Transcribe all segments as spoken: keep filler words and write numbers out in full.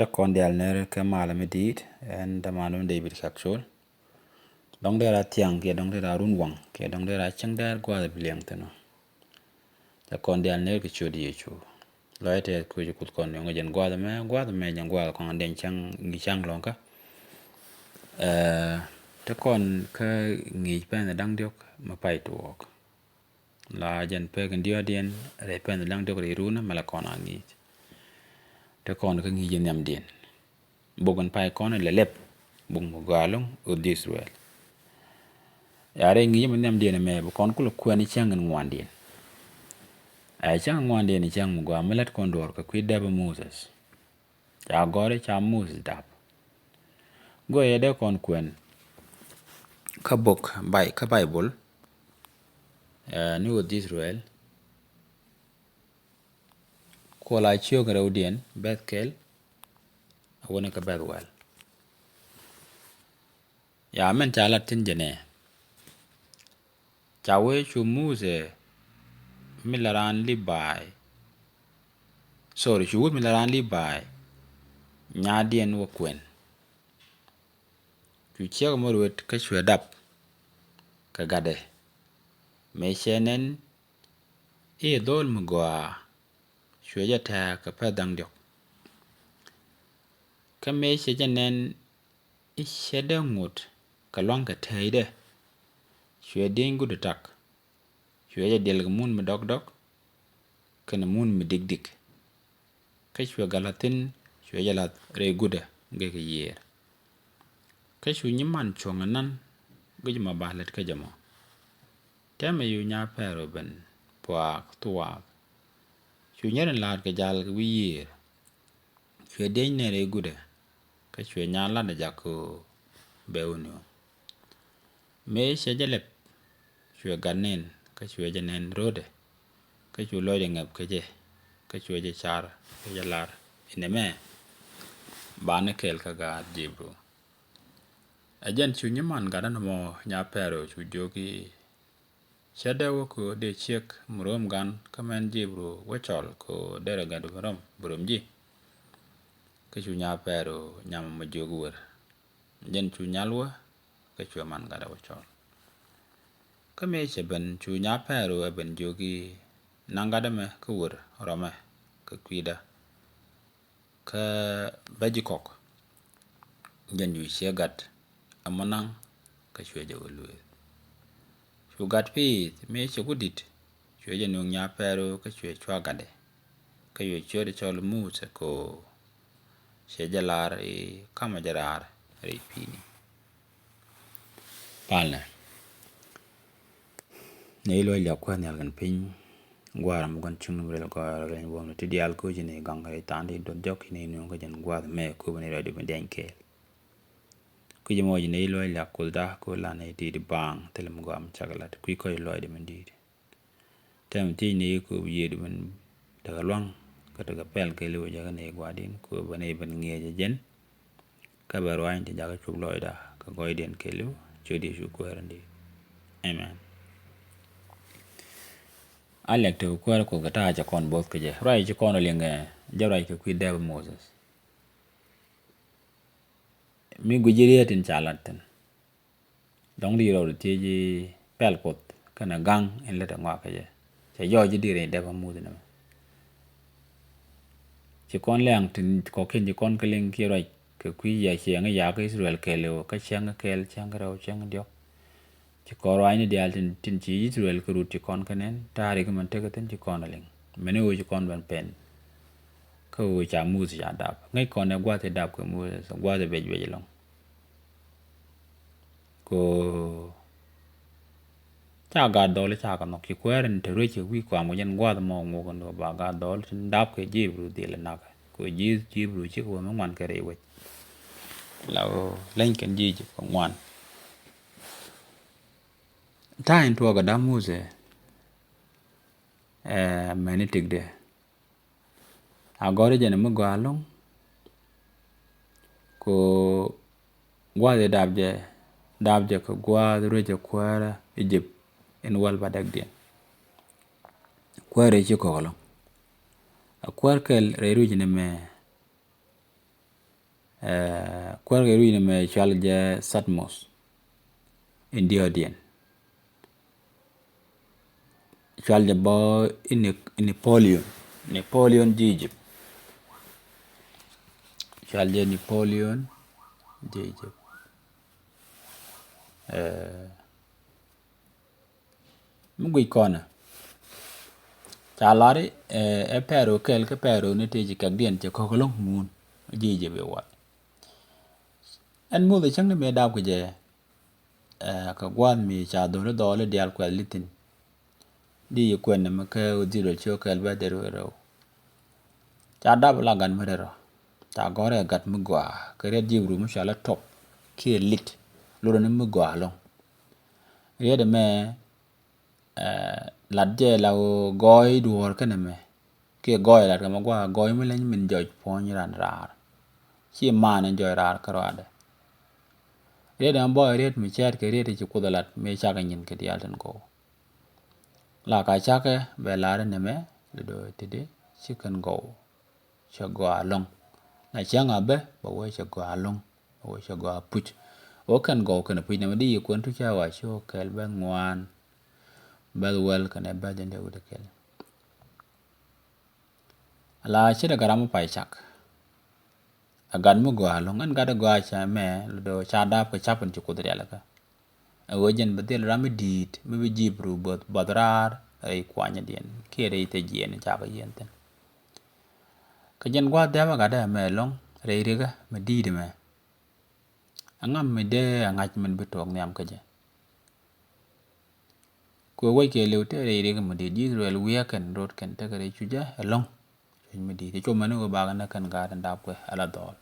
Cä kɔn diaal ner kɛ malä mi di̱i̱t, ɛn dämandu David Kak Col. Dɔ̱ŋ dee ra thiaŋ kiɛ dɔ̱ŋ dee ra run waŋ kiɛ dɔ̱ŋ dee ra cäŋ dee gua̱a̱th bi liɛŋ thi̱n ɔ. Cä kɔn diaal ner kɛ ciöt Yecu. Lɔcdä tɛth Kuoth, ci Kuoth kɔn nuɔ̱ŋ jɛn gua̱a̱th ɛmɛ, gua̱a̱th ɛmɛ jɛn gua̱a̱th kɔn den cäŋ, ŋi̱i̱c cäŋ lɔ̱ŋkä. Ɛɛ, te kɔn kä ŋi̱i̱c pɛn da̱ŋ diɔ̱k mi pay tuɔɔk. La jɛn pek in diɔ̱ɔ̱diɛn rɛy pɛn da̱ŋ diɔ̱k rɛy run mɛ la kɔn a ŋi̱i̱c. Te kɔn kä ŋi̱i̱c in nhiamdiɛn. Buk in pay kɔn in lɛ lɛp, buk mi gɔaa ɛlɔ̱ŋ, Ɣöth Israel. Ya rɛy ŋi̱i̱c mi nhiamdiɛn ɛmɛ bi kɔn kulɛ kuɛn cäŋ in ŋuandiɛn. Ɛ cäŋ in ŋuandiɛn, cäŋ mi gɔaa mi lät kɔn duɔ̱ɔ̱r kɛ kui̱ dɛpä Moses. Ca gɔ̱r i̱ ca Moses dap. Gɔyɛ dee kɔn kuɛn kä buk Bay-, kä Baibol, eh, ni Ɣöth Israel. Kuɔl a ciök rɛwdiɛn, bɛth kɛl, a wäni kä bɛth wɛl. Ya mɛn ca lat thi̱n jɛnɛ. Ca wee cu Muthɛ mi la raan Libaay. Sorry, cu wut mi la raan Libaay nyaatdiɛn wä kuɛn. Cu ciek mɔ ruet kä cuɛ dap kɛ gatdɛ. Mëë cɛ nɛn i̱ dhɔl mi gɔaa, cuɛ jɛ tɛ̈ɛ̈k kɛ pɛ̈th da̱ŋ diɔ̱k. Kä mëë cɛ jɛ nɛn i̱ cɛ dee ŋot kɛ lua̱ŋ kɛ tɛ̈ɛ̈cdɛ, cuɛ dieny gutdɛ tak. Cuɛ jɛ diɛl kɛ mun mi dɔkdɔk kɛnɛ mun mi dikdik. Kä cuɛ gat la̱th thi̱n, cuɛ jɛ la̱th rɛy gutdɛ gek kɛ yiëër. Kä cu nyiman cuɔ̱ŋ ɛnan guic ma ba lät kä jɛ mɔ. Tɛmɛ cu nyaa Pɛro ben puaak thuaak. Cu nyɛr in la̱a̱t kɛ jal kɛ wi̱i̱ yiëër. Cuɛ dieny nɛn rɛy gutdɛ, kä cuɛ nyaa lat ɛ jak kɛ ɣöö bɛ wä nööŋ. Mëë cɛ jɛ lɛp, cuɛ gat nɛn, kä cuɛ jɛ nɛn ro̱o̱dɛ, kä cu lɔcdɛ ŋɛp kɛ jɛ, kä cuɛ jɛ car, cuɛ jɛ lar inɛ mɛ, banɛ kɛɛl kä gaat Jibru. Ɛ jɛn cu nyiman gat ɛn mɔ nyaa Pɛro cu jiök i̱, cɛ dee wä kɛ ɣöö dee ciek mi röm gan kä mɛn Jibru wä cɔl kɛ ɣöö derɛ gat bi röm, bi röm ji̱. Kä cu nyaa Pɛro nyam mɔ jiök wër. Jɛn cu nyal wä, kä cuɛ man gatdɛ wä cɔl. Kä mëë cɛ ben cu nyaa Pɛro ɛ ben jiök i̱, naŋ gatdä mɛ kä wër rɔmɛ kɛ kui̱dä. Kä bä ji̱ kɔk. Jɛn cu ciɛ gat ɛmɔ naŋ kä cuɛ jɛ wä lueeth. Cu gat piith mëë cɛ ku di̱t, cuɛ jɛ nuŋ nyaa Pɛro kä cuɛ cua gatdɛ. Kä cuɛ ciötdɛ cɔl Muthɛ kɛ ɣöö cɛ jɛ lar i̱ kamɛ jɛ raar rɛy pi̱i̱ni. Palnɛ. Nɛy luɔc liak Kuäär nhial kɛn piny. Gua̱a̱r mi gua̱n cuŋni mi rɛl gɔɔyɔr rɛl buɔ̱m ni ti diaal koci ni gaŋ rɛy tha̱a̱ŋ ti duɔth jɔk ni nuŋ kä jɛn gua̱a̱th mɛ köpɛ ni rɛy dup mi diany kɛɛl. Kui̱c mɔ ji̱ nɛy luɔc liak Kuothda ko̱ la nɛy ti di baaŋ thil mi gɔaa mi cak lat kui̱ kɔc luɔcdɛ mi di̱i̱t. Tɛm thiec ni kööb yiëëdu min tekɛ lua̱ŋ kä tekɛ pɛl kɛɛliw jakä ni gua̱a̱din kööb bä ni ben ŋiɛc ɛ jɛn. Kä bɛ ruaacni ti jakä cuk lɔcda kɛ gɔɔydiɛn kɛɛliw ciöt Yecu Kuäär in di̱i̱t. Amen. A liak tekɛ Kuäär Kuoth kɛ ta̱a̱ cɛ kɔn bo̱th kɛ jɛ ruac ci kɔn ɔ liŋɛ jɛ ruac kɛ kui̱ dɛp Moses. Mi guic ji̱ riet in ca lat thi̱n. Dɔ̱ŋ di rɔɔd thiec ji̱ pɛl Kuoth kɛnɛ ga̱ŋ in lät ɛ ŋɔak kɛ jɛ. Cɛ jɔɔc ji̱ di rɛy dɛp a muth nɛmɛ. Ci kɔn lɛ̈ɛ̈ŋ tin kɔ̱kiɛn ci kɔn kɛ liŋ kiɛ ruac kɛ kui̱ ya ciɛŋ yakä Israel kɛɛliw kä cäŋ kɛɛl cäŋ rɛw cäŋ diɔ̱k. Ci kɔn ruaacni diaal tin, tin ci Israel kɛ rut ci kɔn kɛ nɛn ta̱a̱ rik min tekɛ thi̱n ci kɔn a liŋ. Mɛni ɣöö ci kɔn ben pɛn. Kä ɣöö ca Muthɛ ca dap ŋäc kɔn ɛ gua̱th ɛ dap kɛ Muthɛ gua̱th ɛ bec bec ɛlɔ̱ŋ. Ko ca gat dhɔl ca kɛ nhɔk ci Kuäär in te ruec kɛ wi̱i̱ kuam kɛ jɛn gua̱th mɔ ŋuɔk in ba gat dhɔl tin dap kɛ Jibru dhil nak. Ko ji̱ Jibru cikɛ wä mi ŋuan kɛ rɛy wec. La ɣöö leny kɛn ji̱ kɛ ŋuan. Ta̱a̱ in tuɔɔk kɛ dap Muthɛ ɛ mɛni tikdɛ. A gɔ̱ri jɛn mi gɔaa lo̱ŋ. Ko gua̱a̱th i̱ dap jɛ, dap jɛ kɛ gua̱a̱th ruecɛ kuäärä Ijip in wäl ba däkdiɛn. Kuäärä ci kɔk lo̱ŋ. A kuäär kɛl rɛy ruec ni mɛ. Ɛ, kuäär kɛ rui̱c nɛmɛ cɔal jɛ Thutmose in diɔ̱ɔ̱kdiɛn. Cɔal jɛ bä in, in Napoleon, Napoleon ji̱ Egypt. Cɔal jɛ Napoleon ji̱ Egypt. Ɛ, mi guic kɔnɛ ca lar i̱, ɛ, ɛ Pɛro kɛl kä Pɛro ni tëë ci kɛkdiɛn cɛ kɔk lo̱ŋ mun ji̱ Egypt i̱ wal. Ɛn muth ɛ cäŋ ni mëë dap kɛ jɛ, ɛ, kɛ gua̱a̱th mi ca dholi dhɔɔli diaal kuɛth lithin. Di yi kuɛn ni mi kä wä dhil wä ci wä kɛl bä dhil wä rɛw. Ca dap la gat mi rɛl rɔ. Ca gɔ̱rɛ gat mi gɔaa kɛ riɛt ji̱ Ibru mi cɔal i̱ top kiɛ lit. Lurɛ ni mi gɔaa lo̱ŋ. Riɛt ɛmɛ, ɛ, lat jɛ la ɣöö gɔɔy duɔ̱ɔ̱r kɛnɛ mɛ. Kiɛ gɔɔy lat kɛ mɛ gua̱a̱ gɔɔy mi leny min jɔc puɔ̱ny ran raar. Ci man in jɔc raar kä ruaadɛ. Riɛt ɛmɛ bɔy riɛt mi cɛɛt kɛ riɛt ci Kuoth ɛ lat mi cakɛ nyin kɛ diaal tin gɔw. La ka cakɛ bɛ lar in nɛmɛ lɛ do̱ tidi ci kɛn gɔw. Cɛ gɔaa lo̱ŋ. Na cäŋ a bä bɛ wee cɛ gɔaa lo̱ŋ. Bɛ wee cɛ gɔaa puc. Wä kɛn gɔw kɛn puc nɛmɛ di yi kuɛn tu ca wa ci wä kɛl bɛ ŋuan. Bɛ wɛl kɛn ɛ bɛ jɛn dee wut kɛl. La ci dee garam pay cak. A gat mi gɔaa lo̱ŋ ɛn gat gɔaa cɛ mɛ lɛ do̱ ca dap kɛ cap in ci Kuoth rialikä. Ɛ ɣöö jɛn bɛ dhil ram mi di̱i̱t mi bi ji̱ Ibru bo̱th, bo̱th raar rɛy kuanyädiɛn kiɛ rɛy thɛciɛn cakɛ yiɛn thi̱n. Kä jɛn gua̱a̱th dɛpä gat ɛmɛ lo̱ŋ rɛy rikä mi di̱i̱t ɛmɛ. Ɛŋa mi dee ɛ ŋa̱c min bi tuɔɔk nhiam kä jɛ? Kuɛ wec kɛ liw te rɛy rikä mi di̱i̱t ji̱ Israel wi̱i̱ ɛ kɛn rot kɛn tekɛ rɛy cucä ɛlɔ̱ŋ. Cuc mi di̱i̱t cɛ com mɛni wä bakɛ nä kɛn gaat in dap kuɛ ala dhɔɔl.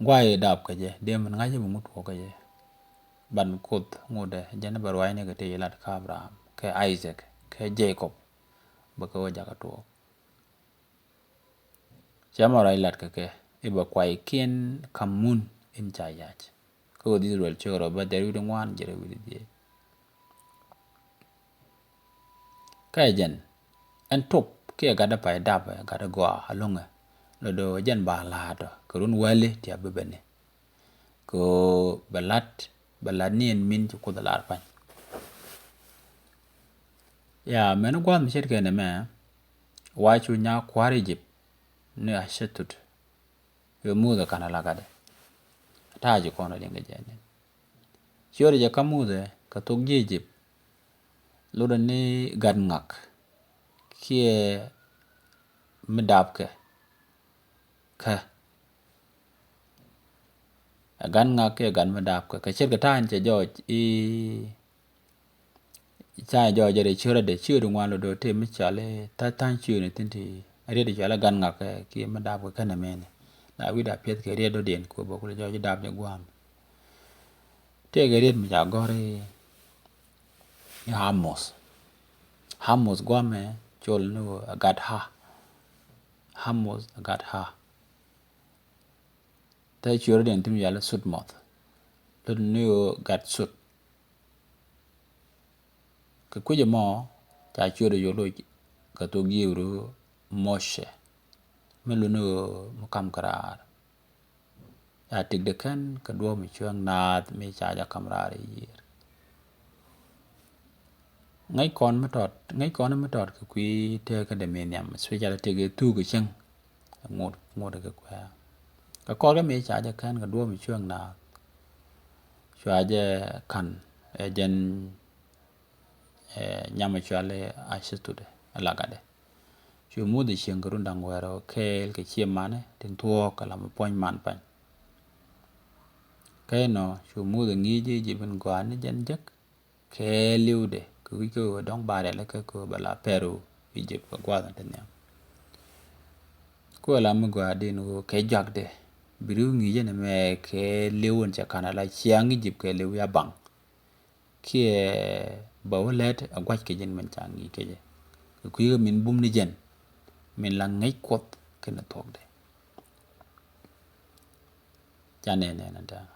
Guay dap kɛ jɛ dee min ŋa̱c bi ŋut tuɔɔk kɛ jɛ. Ban Kuoth ŋut ɛ jɛn bɛ ruacni kɛ tëë lat kä Abraham kɛ Isaac kɛ Jacob. Bɛ kɛ wä jakä tuɔɔk. Cɛ mɔ ruac lat kɛ kɛ i̱ bɛ kuay kiɛn kam mun in ca yac. Kä wä dhi̱th ruɛl cio̱k rɔ bä dhɛr wi̱cdɛ ŋuan jɛ rɛ wi̱cdɛ dhiec. Kä ɛ jɛn ɛn top kiɛ gatdä pay dapɛ gatdä gɔaa alo̱ŋɛ. Lɔ do̱ ɛ jɛn ba la̱a̱tɔ kɛ run wäli ti a bibɛni. Kɛ ɣöö bɛ la̱t bɛ la̱t ni ɛn min ci Kuoth ɛ lar pa̱ny. Ya mɛn gua̱a̱th mi ce̱t kɛn ɛmɛ. Wa cu nya kua̱r Ijip ni Ashitut. Yɛ Muthɛ ka̱n ala gatdɛ ta̱a̱ ci kɔn a liŋ kɛ jɛ ni. Ciötdɛ jɛ kä Muthɛ kɛ thok ji̱ Ijip. Lotdɛ ni gat ŋak kiɛ mi dapkɛ kä ɛ gat ŋak kiɛ gat mi dapkɛ kɛ ce̱tkɛ ta̱a̱ in cɛ jɔɔc i̱ Ca jɔɔc jɛ rɛy ciötdɛ, ciötdɛ ŋuan lɔ do̱ tëë mi cɔal i̱ tha̱a̱ŋ ciötdɛ thi̱n ti riet cɔal i̱ gan ŋak kɛ kiɛ mi dap kɛ känɛ mɛni. La wi̱cdɛ a piɛth kɛ riet dɔ̱diɛn kɛ bä kulɛ jɔɔc i̱ dap jɛ gua̱a̱m. Tëëkɛ riet mi ca gɔ̱r i̱ Hamoth. Hamoth gua̱a̱mɛ col ni ɣöö a gat ha. Hamoth a gat ha. Te ciötdɛ diɛn thim yal i̱ Sut mɔth. Lot ni ɣöö gat Sut. Kɛ kui̱c ɛmɔ ca ciötdɛ yol loc kɛ thok Ji̱ Ibru Moshe. Mi lot ni ɣöö mi kam kɛ raar. Ca tikdɛ kɛn kɛ duɔ̱ɔ̱p mi cuɛŋ naath mi ca jɛ kam raar i̱ yiër. Ŋäc kɔn mi tɔt, ŋäc kɔn mi tɔt kɛ kui̱ tëëkädɛ mi nhiam, especially tëëkɛ thuk kɛ cieŋ. Ŋot, ŋot kɛ kuɛ̈ɛ̈. Kɛ kɔr kɛ mi ca jɛ kɛn kɛ duɔ̱ɔ̱p mi cueŋ naath. Cua jɛ ka̱n ɛ jɛn, ɛ, nyam cɔal i̱ Ashitut ɛ la gatdɛ. Cu Muthɛ cieŋ kɛ run da̱ŋ wäl rɛw kɛɛl kɛ ciɛ manɛ tin thuɔ̱ɔ̱k kɛ la mi puɔ̱ny man pa̱ny. Kɛ inɔ cu Muthɛ ŋi̱i̱c i̱ ji̱ bin gɔaa ni jɛn jek. Kɛ li̱wdɛ kɛ wi̱c kä ɣöö dɔ̱ŋ ba rialikä kɛ ɣöö bɛ la Pɛro Ijip kɛ gua̱a̱th in te nhiam. Kuɛ la mi gɔaa din ɣöö kɛ juakdɛ bi ri̱w ŋi̱i̱cä ni mɛ kɛ li̱w in cɛ ka̱n ala ciaŋ Ijip kɛ li̱w ya baŋ. Kiɛ bɛ wä lɛt a gua̱c kɛ jɛn min ca ŋi̱i̱c kɛ jɛ kɛ kui̱ kä min bum ni jɛn min la ŋäc Kuoth kɛnɛ thuɔ̱kdɛ. Ca nɛn nɛn ɛn tɛ̈ɛ̈n.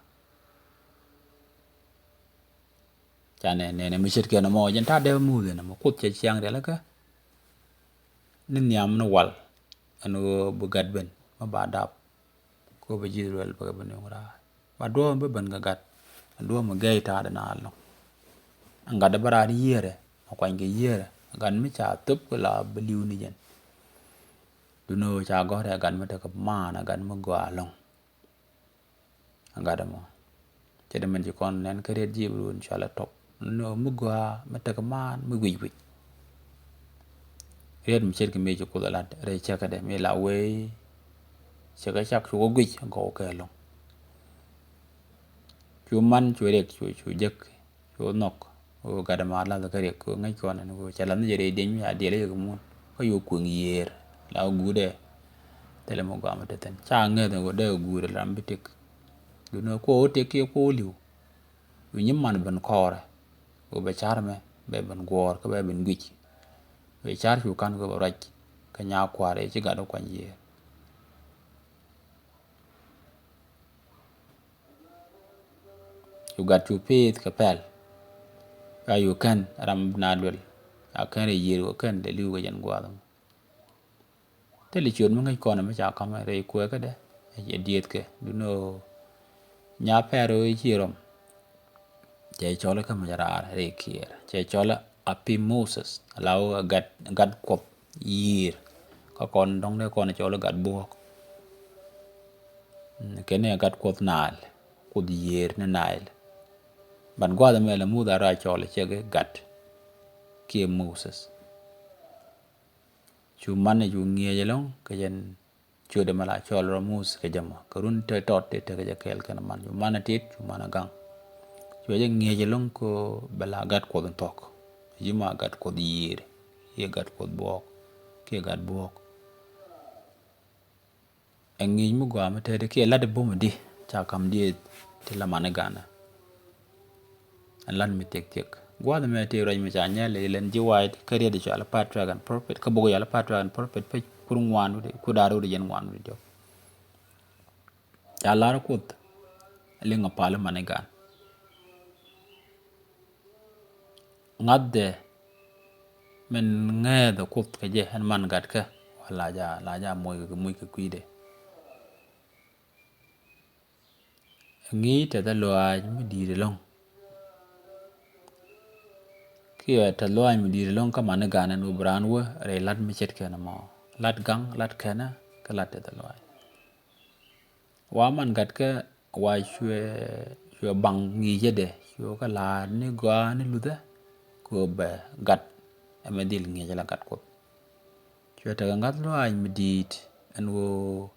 Ca nɛn nɛn mi ce̱tkɛ nɔmɔ jɛn ta̱a̱ dee Muthɛ nɔmɔ Kuoth cɛ ciaŋ rialikä ni nhiam ni wal ɛn ɣöö bi gat ben mi ba dap. Kɛ Go̱o̱pɛ ji̱ Israel bɛ kɛ bi nööŋ raar. Ba duɔ̱ɔ̱p mi bä ben kɛ gat. Duɔ̱ɔ̱p mi gɛy ta̱a̱dɛ na ɛlɔ̱ŋ. Gat bä raar yiërɛ, mi kuany kɛ yiërɛ. Gat mi ca thöp kɛ la bi li̱w ni jɛn. Duundɛ ɣöö ca gɔ̱rɛ gat mi tekɛ maan, gat mi gɔaa ɛlɔ̱ŋ. Gat ɛmɔ. Ce̱t min ci kɔn nɛn kä riet ji̱ Ibru in cɔalɛ top. Ni ɣöö mi gɔaa, mi tekɛ maan, mi guic guic. Riet mi ce̱tkɛ mi ci Kuoth ɛ lat rɛy cäkädɛ mi la wee. Cäkä cak cu kɛ guic gɔw kɛ ɛlɔ̱ŋ. Cu man cu riɛk cu, cu jek. Cu nhɔk, cu gat ma lath kä riɛk, cu ŋäc kɔn ɛn, cu cɛ lath ni jɛ rɛy dieny mi ca diɛl yɛ kɛ mun. Kä cu kueŋ yiëër, la guudɛ. Thilɛ mi gɔaa mi te thi̱n. Ca ŋäth ɛn ɣöö dee guudɛ ram bi tëk. Duundɛ kuɔ wä tëk kiɛ kuɔ wä li̱w. Cu nyi man ben kɔɔrɛ. Cu bɛ car mɛ, bɛ ben guɔ̱ɔ̱r, kä bɛ ben guic. Cu car cu ka̱n cu bɛ ruac, kä nyaa kua̱r ëë ci gat wä kuany yiëër. Cu gat cu piith kɛ pɛl. Ca cu kän ram na duel. Ca kän rɛy yiëër cu kän dee li̱w kɛ jɛn gua̱a̱th ɛmɔ. Thilɛ ciöt mi ŋäc kɔn mi ca ka̱m rɛy kueekädɛ. Ɛ diëëthkɛ duundɛ ɣöö nyaa pɛr ɣöö ci rɔm. Cɛ cɔl kä mi raar rɛy kiɛɛr. Cɛ cɔl a pi Moses. La ɣöö gat, gat Kuɔth yiëër. Kä kɔn dɔ̱ŋ dee kɔn cɔl gat buɔ̱ɔ̱k. Kɛn ni gat Kuɔth Nail. Kuoth yiëër ni Nail. Ban gua̱a̱th ɛmɛ la Muthɛ a rɔ a cɔl cɛ kɛ gat kiɛ Moses. Cu man cu ŋi̱eec ɛlɔ̱ŋ kɛ jɛn ciötdɛ mɛ la cɔl rɔ Muthɛ kɛ jɛ mɔ. Kɛ run te tɔt te tekɛ jɛ kɛɛl kɛn man. Cu man tit, cu man gaŋ. Cu jɛ ŋi̱eec ɛlɔ̱ŋ kɛ bɛ la gat Kuɔth in thuɔ̱k. Ji̱ ma gat Kuɔth yiëër, kiɛ gat Kuɔth buɔ̱ɔ̱k, kiɛ gat buɔ̱ɔ̱k. Ɛ ŋi̱i̱c mi gɔaa mi tɛtdi kiɛ lat bum di ca ka̱m dieth ti la mani ganɛ. Ɛn lat mi thiek thiek. Gua̱a̱th mɛ ti ruac mi ca nyɛl ilɛn ji̱ White kä riet i̱ cɔal Patriarch and Prophet, kä bok cɔal Patriarch and Prophet pec kur ŋuan wudi, kur da̱r wudi jɛn ŋuan wudi jɔk. Ca lar Kuoth liŋ a pal mani gan. Ŋa̱thdɛ min ŋɛɛth Kuoth kɛ jɛ ɛn man gatkä. Wa la ja, la ja moc kɛ, moc kɛ kui̱dɛ. Ŋi̱i̱c tɛth a lɔaac mi di̱i̱t ɛlɔ̱ŋ. Kiɛ tɛth lɔaac mi di̱i̱t ɛlɔ̱ŋ kä mani gan ɛn ɣöö bi raan wä rɛy lat mi ce̱tkɛn ɛmɔ. Lat gaŋ, lat kɛnɛ, kä lat tɛth a lɔaac. Wa man gatkä wa cuɛ, cuɛ baŋ ŋi̱i̱cädɛ, cuɛ kɛ la̱a̱t ni gɔaa ni luthä, kɛ ɣöö bɛ gat ɛmɛ dhil ŋi̱eec ala gat Kuoth. Cuɛ tekɛ ŋa̱th lɔaac mi di̱i̱t ɛn ɣöö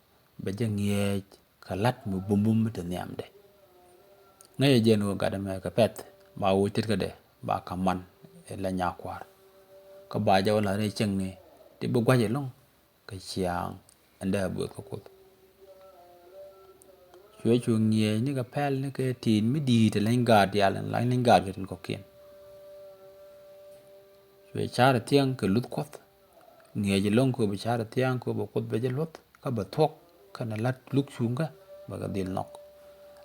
bɛ jɛ ŋi̱eec kɛ la̱t mi bumbum mi te nhiamdɛ. Ŋäcɛ jɛ ɛn ɣöö gat ɛmɛ kɛ pɛ̈th, ba ɣöö ce̱tkädɛ ba ka̱m man ɛ la nyaa kua̱r. Kä ba jɛ wä la̱t rɛy cäŋni ti bi gua̱c ɛlɔ̱ŋ kɛ ciaaŋ ɛn dee a buɔth kä Kuoth. Cuɛ cu ŋi̱eec ni kɛ pɛl ni kɛ ti̱i̱t mi di̱i̱t ɛ leny gaat diaal ɛn la leny gaat kɛ tin kɔ̱kiɛn. Cuɛ ca̱r ɛ thiäŋ kɛ luth Kuɔth. Ŋi̱eec ɛlɔ̱ŋ kɛ bi ca̱r ɛ thiäŋ kɛ bɛ Kuoth bɛ jɛ luɔth kä bɛ thuɔ̱k kɛnɛ la̱t luk cuŋkä bɛ kɛ dhil nhɔk.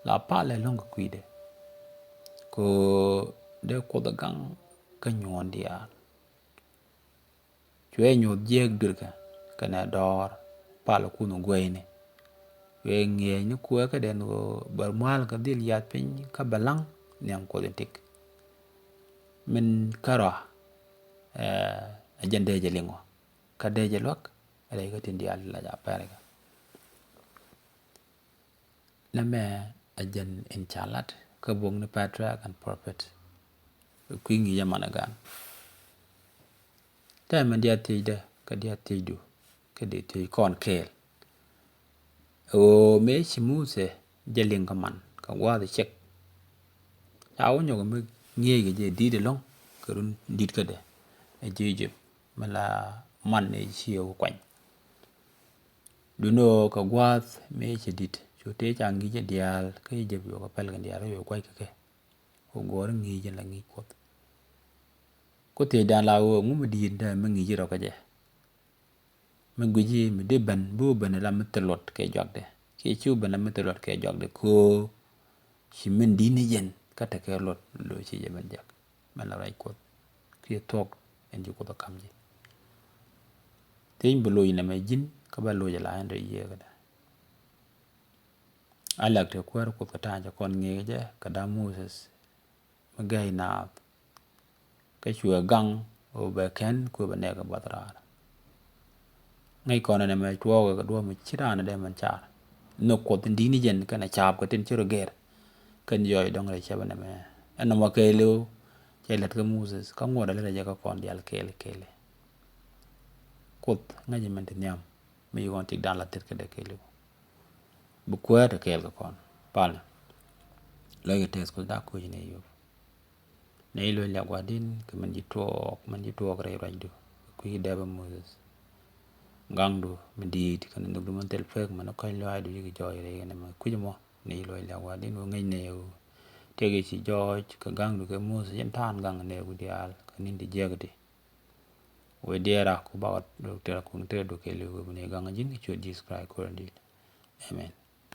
La palɛ ɛlɔ̱ŋ kɛ kui̱dɛ. Kɛ dee Kuoth ɛ gaŋ kä nyuɔ̱ɔ̱n diaal. Cuɛ nyuɔ̱th jiääk duerkɛ kɛnɛ dɔɔr pal kunh gueyni. Cuɛ ŋi̱eec ni kuääkädɛn ɣöö bɛ mua̱a̱l kɛ dhil yath piny kä bɛ laŋ nhiam Kuoth in tik. Min kärɔa, eh, ɛ jɛn dee jɛ liŋ ɔ kä dee jɛ luäk rɛy kä tin diaal la ja pɛrkɛ. Nɛmɛ ɛ jɛn in ca lat kä bok ni Patriarch and Prophet. Kui̱ ŋi̱i̱c ɛ man ɛ gan. Tɛmɛ diaal thiecdä kä diaal thiecdu kä dee thiec kɔn kɛɛl. Ɛ ɣöö mëë ci Muthɛ jɛ liŋ kä man kɛ gua̱a̱th cɛk. Ca wä nyɔk mi ŋi̱eec kɛ jɛ di̱t ɛlɔ̱ŋ kɛ run di̱t kädɛ ɛ ji̱ Egypt mi la man ëë ciɛ wä kuany. Duundɛ ɣöö kɛ gua̱a̱th mëë cɛ di̱t cu tëë ca ŋi̱i̱c jɛ diaal kä Egypt cu kɛ pɛl kɛ diaal kä cu gua̱c kɛ kɛ. Kɛ go̱o̱r ŋi̱i̱c in la ŋi̱i̱c Kuoth. Ku thiecdan la ɣöö ŋu mi di̱i̱t dee mi ŋi̱i̱c rɔ kä jɛ. Mi gui̱ci mi dee ben bi wä ben la mi thil luɔt kɛ juakdɛ kiɛ ci wä ben la mi thil luɔt kɛ juakdɛ kɛ ɣöö ci min di̱t ni jɛn kä tekɛ luɔt lo̱c ci jɛ ben jak. Mɛn la ruac Kuoth kiɛ thuɔ̱k ɛn ci Kuoth ɛ ka̱m ji̱. Thiec bi loc nɛmɛ ji̱n kä bɛ loc ala ɛn rɛy yieekädɛ. Alak te kuäär Kuoth kɛ ta̱a̱ cɛ kɔn ŋi̱i̱c jɛ kɛ da̱a̱ Moses mi gäi naath. Kä cuɛ gaŋ ɣöö bɛ kɛn kuëë bɛ nɛɛk kɛ buath raar. Ŋäc kɔn ɛn ɛmɛ tuɔɔkɛ kɛ duɔ̱ɔ̱p mi ci raan dee mɛn car. Nhök Kuoth in di̱i̱t ni jɛn kɛnɛ ca̱a̱p kɛ tin ci rɔ gɛr. Kɛn jɔɔc dɔ̱ŋ rɛy cäpɛ nɛmɛ. Ɛn nɔmɔ kɛɛliw cɛ lät kä Moses kä ŋuɔ̱t a lät a jɛ kä kɔn diaal kɛɛl kɛɛli. Kuoth ŋäc min ti nhiam mi ci kɔn tikdan la thit kädɛ kɛɛliw. Bi kuäär ti kɛɛl kɛ kɔn palnɛ. Lɔc kɛ tɛth Kuoth dak kuc ni yop. Nɛ i̱ luɔ̱c liak gua̱di̱n kɛ min ji̱ tuɔɔk, min ji̱ tuɔɔk rɛy ruacdu kɛ kui̱ dɛpɛ Moses. Gaŋdu mi di̱i̱t kɛnɛ nhökdu min thil pek min kɔ̱ny lɔaacdu ci kɛ jɔɔc rɛy kɛnɛ mɛ kui̱c mɔ. Nɛ i̱ luɔ̱c liak gua̱di̱n wä ŋäc nɛ yɛ wä tëk i̱ ci jɔɔc kɛ gaŋdu kɛ Moses in ta̱a̱n gaŋ nɛ wä diaal kɛ ni̱n ti jiäkdi. Wee diɛɛra ku bakɔ tɛr kun tɛr du kɛɛliw wee bi ni gaŋ ji̱n kɛ ciöt Jesus Christ Kuäär in di̱i̱t. Amen.